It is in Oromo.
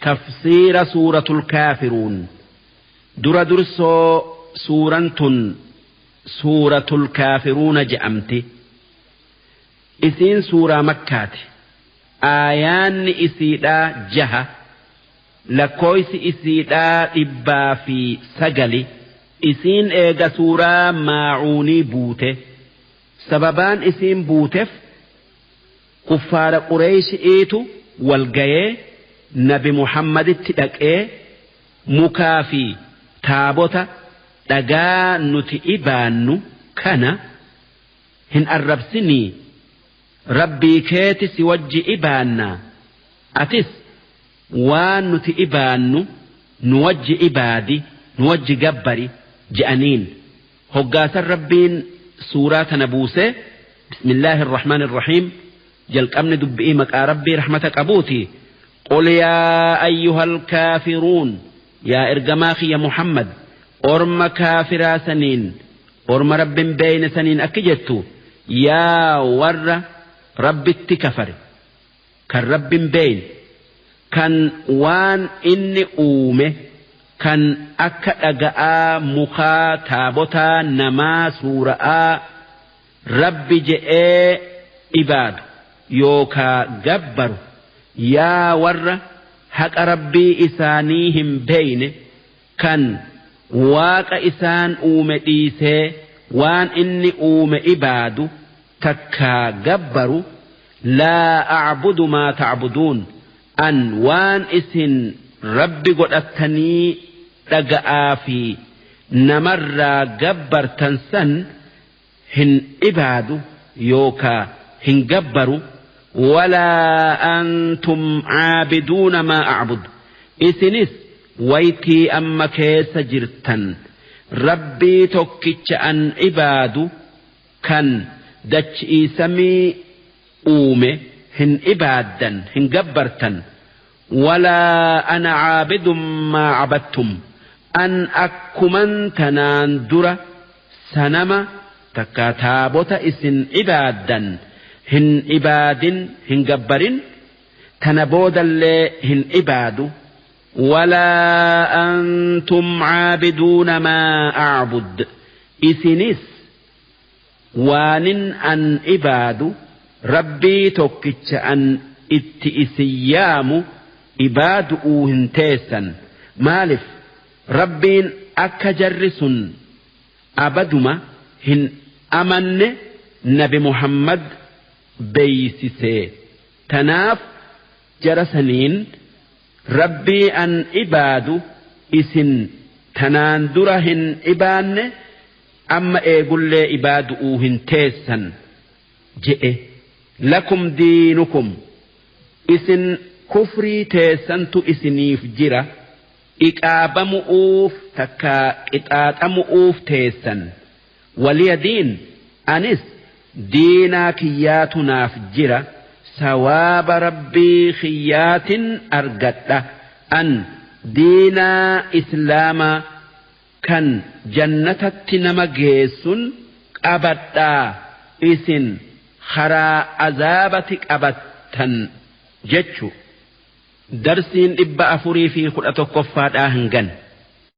Tafsiira Suuratul Kaafiruun. Dura dursoo suuraan tun Suuratul Kaafiruuna je'amti. Isiin suuraa Makkaati. Aayaanni isiidhaa 6, lakkooysi isiidhaa 109. Isiin eega suuraa Maacuunii buute. Sababaan isiin buutef kuffaara Qureyshi'iitu wal gayee nabi Muhammaditti dhaqee mukaa fi taabota dhagaa nuti ibaannu kana hin arrabsinii, Rabbii keeti si wajji ibaannaa, atis waan nuti ibaannu nu wajji ibaadi, nu wajji gabbari je'aniin. Hoggaasan Rabbiin suuraa tana buusee. Bismillaahi irrahmaani irrahiim. Jalqabni dubbi'ii maqaa Rabbii rahmata qabuuti. Qul yaa ayyuhal kaafiruun, yaa ergamaa kiyya Muhammad, orma kaafiraa saniin, orma Rabbin beeyne saniin akki jettu: yaa warra Rabbitti kafare, kan Rabbin beeyne, kan waan inni uume kan akka dhaga'aa, mukaa, taabotaa, namaa, suura'aa Rabbi je'ee ibaadu yookaa gabbaru, yaa warra haqa Rabbii isaanii hin beeyne, kan Waaqa isaan uume dhiisee waan inni uume ibaadu takkaa gabbaru, laa a'budu maa ta'buduun, an waan isin Rabbi godhattanii dhaga'aa fi namarraa gabbartan san hin ibaadu yookaa hin gabbaru, walaa antum caabiduuna maa a'budu, isinis waytii amma keessa jirtan Rabbii tokkicha an ibaadu kan dachi'ii samii uume hin ibaaddan, hin gabbartan, walaa ana caabidun maa cabattum, an akkuman tanaan dura sanama takkaa taabota isin ibaaddan hin ibaadin, hin gabbarin, tana boodallee hin ibaadu, walaa antum caabiduuna maa a'bud, isinis waanin an ibaadu, Rabbii tokkicha an itti isin yaamu ibaadu'uu hin teessan. Maalif? Rabbiin akka jarri sun abaduma hin amanne nabi Muhammad beysisee. Tanaaf jara saniin Rabbii an ibaadu isin tanaan dura hin ibaanne, amma eegullee ibaadu'uu hin teessan je'e. Lakum diinukum, isin kufrii teessantu isiniif jira, iqaabamu'uuf takkaa qixaaxamu'uuf teessan, waliya diin, anis diinaa kiyyaatu naaf jira, sawaaba Rabbii kiyyaatin argadha. An diinaa islaamaa kan jannatatti nama geessun qabadhaa, isin karaa azaabati qabattan jechu. Darsiin 411ffaadhaa hangan.